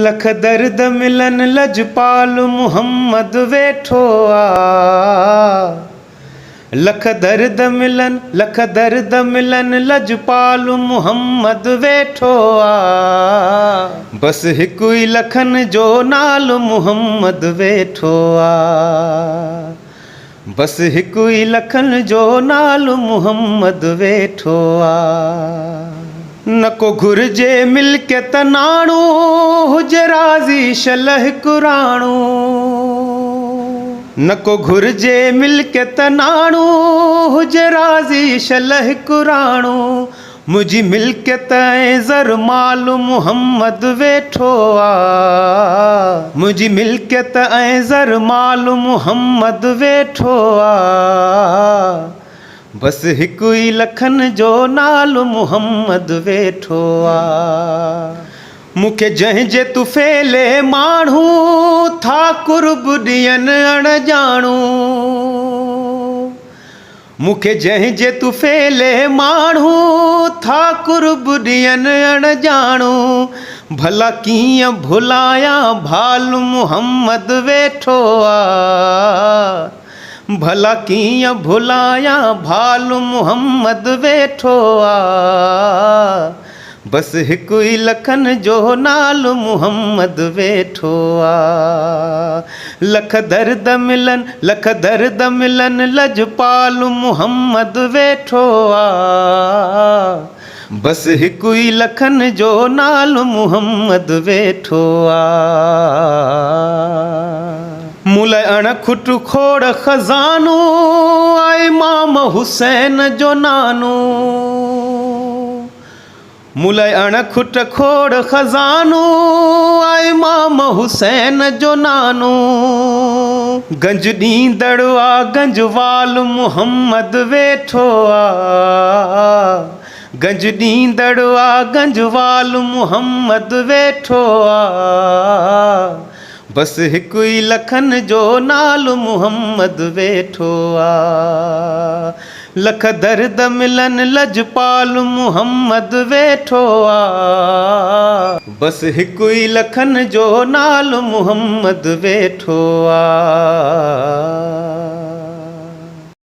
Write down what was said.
لک درد ملن لجپال محمد ويٺو آ. لک درد ملن لک درد ملن لجپال محمد ويٺو آ. بس هڪ ئي لکن جو نال محمد ويٺو آ. بس هڪ ئي لکن جو نال محمد ويٺو آ. نه ڪو گهرجي ملڪيت ناڻو، هجي راضي شل هڪ راڻو. نه ڪو گهرجي ملڪيت ناڻو، هجي راضي شل هڪ راڻو. منهنجي ملڪيت ۽ زر مال محمد ويٺو آ. منهنجي ملڪيت ۽ زر مال محمد ويٺو آ. بس هڪ ئي لکن جو نال محمد ويٺو آ. مون کي جنهن جي طفيلي ماڻهو ٿا قرب ڏين اڻ ڄاڻو. مون کي جنهن جي طفيلي ماڻهو ٿا قرب ڏين اڻ ڄاڻو، ڀلا ڪيئن ڀلايان ڀال محمد ويٺو آ، ڀلا ڪيئن ڀلايان ڀال محمد ويٺو آ. بس هڪ ئي لکن جو نال محمد ويٺو آ. لک درد ملن لک درد ملن لجپال محمد ويٺو آ. بس هڪ ئي لکن جو نال محمد ويٺو آ. مون لاء اڻ کٽ کوڙ خزانو آ امام حسين جو نانو. مون لاء اڻ کٽ کوڙ خزانو آ امام حسين جو نانو. گنج ڏيندڙ آ گنج وال محمد ويٺو آ. گنج ڏيندڙ آ گنج وال محمد ويٺو آ. بس هڪ ئي لکن جو نال محمد ويٺو آ. لک درد ملن لجپال محمد ويٺو آ. بس هڪ ئي لکن جو نال محمد ويٺو آ.